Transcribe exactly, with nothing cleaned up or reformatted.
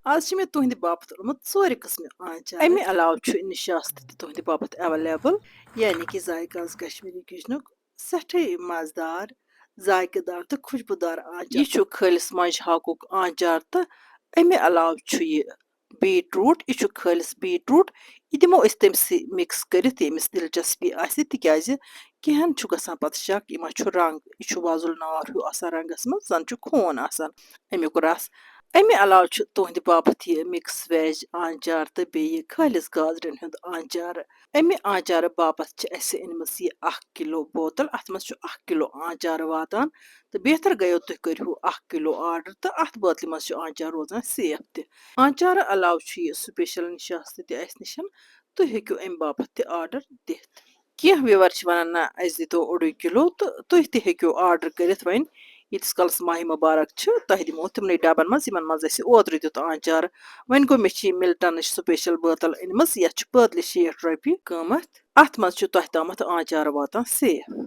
آز چھِ مےٚ تُہنٛدِ باپتھ اوٚنمُت ژورِ قٕسمہِ آنچار۔ اَمہِ علاوٕ چھُ نِشاستہٕ تہِ تُہنٛدِ باپتھ available، یعنی کہِ ذایقہٕ آز کشمیٖری kitchenُک سٮ۪ٹھاے مزٕدار، ذایقہٕ دار تہٕ خوشبوٗدار آنچار۔ یہِ چھُ خٲلِص مۄنٛجہِ ہاکُک آنچار تہٕ اَمہِ علاوٕ چھُ یہِ beetroot، یہِ چھُ خٲلِص beetroot۔ یہِ دِمو أسۍ تٔمۍ سٕے mix کٔرِتھ، ییٚمِس دلچسپی آسہِ، تِکیازِ کینٛہَن چھُ گژھان پتہٕ شک، یہِ ما چھُ رنٛگ، یہِ چھُ وۄزُل نار ہیوٗ آسان رنٛگَس منٛز، زَن چھُ خوٗن آسان اَمیُک رس۔ اَمہِ علاوٕ چھُ تُہنٛدِ باپتھ یہِ mix veg آنچار تہٕ بیٚیہِ خٲلِص گازرٮ۪ن ہُنٛد آنچار۔ اَمہِ آنچارٕ باپتھ چھِ اَسہِ أنمٕژ یہِ اکھ کِلوٗ بوتل۔ اَتھ منٛز چھُ اکھ کِلوٗ آنچارٕ واتان، تہٕ بہتر گٔیو تُہۍ کٔرِو اکھ کِلوٗ order، تہٕ اَتھ بٲتلہِ منٛز چھُ آنچار روزان safe تہِ۔ آنچارٕ علاوٕ چھُ یہِ special نِشاستہٕ تہِ اَسہِ نِش، تُہۍ ہیٚکِو اَمہِ باپتھ تہِ order دِتھ۔ کینٛہہ viewer چھِ وَنان، "نہ، اَسہِ دیٖتو اوٚڑُے کِلوٗ"، تہٕ تُہۍ تہِ ہیٚکِو order کٔرِتھ وۄنۍ۔ ییٖتِس کالَس ماہِ مُبارک چھِ، تۄہہِ دِمو تِمنٕے ڈَبَن منٛز، یِمَن منٛز اَسہِ اوترٕ دیُت آنچار۔ وۄنۍ گوٚو، مےٚ چھِ یہِ Miltonٕچ special بٲتَل أنمٕژ، یَتھ چھِ بٲتلہِ شیٹھ رۄپیہِ قۭمَتھ۔ اَتھ منٛز چھُ تۄہہِ تامَتھ آنچار واتان safe۔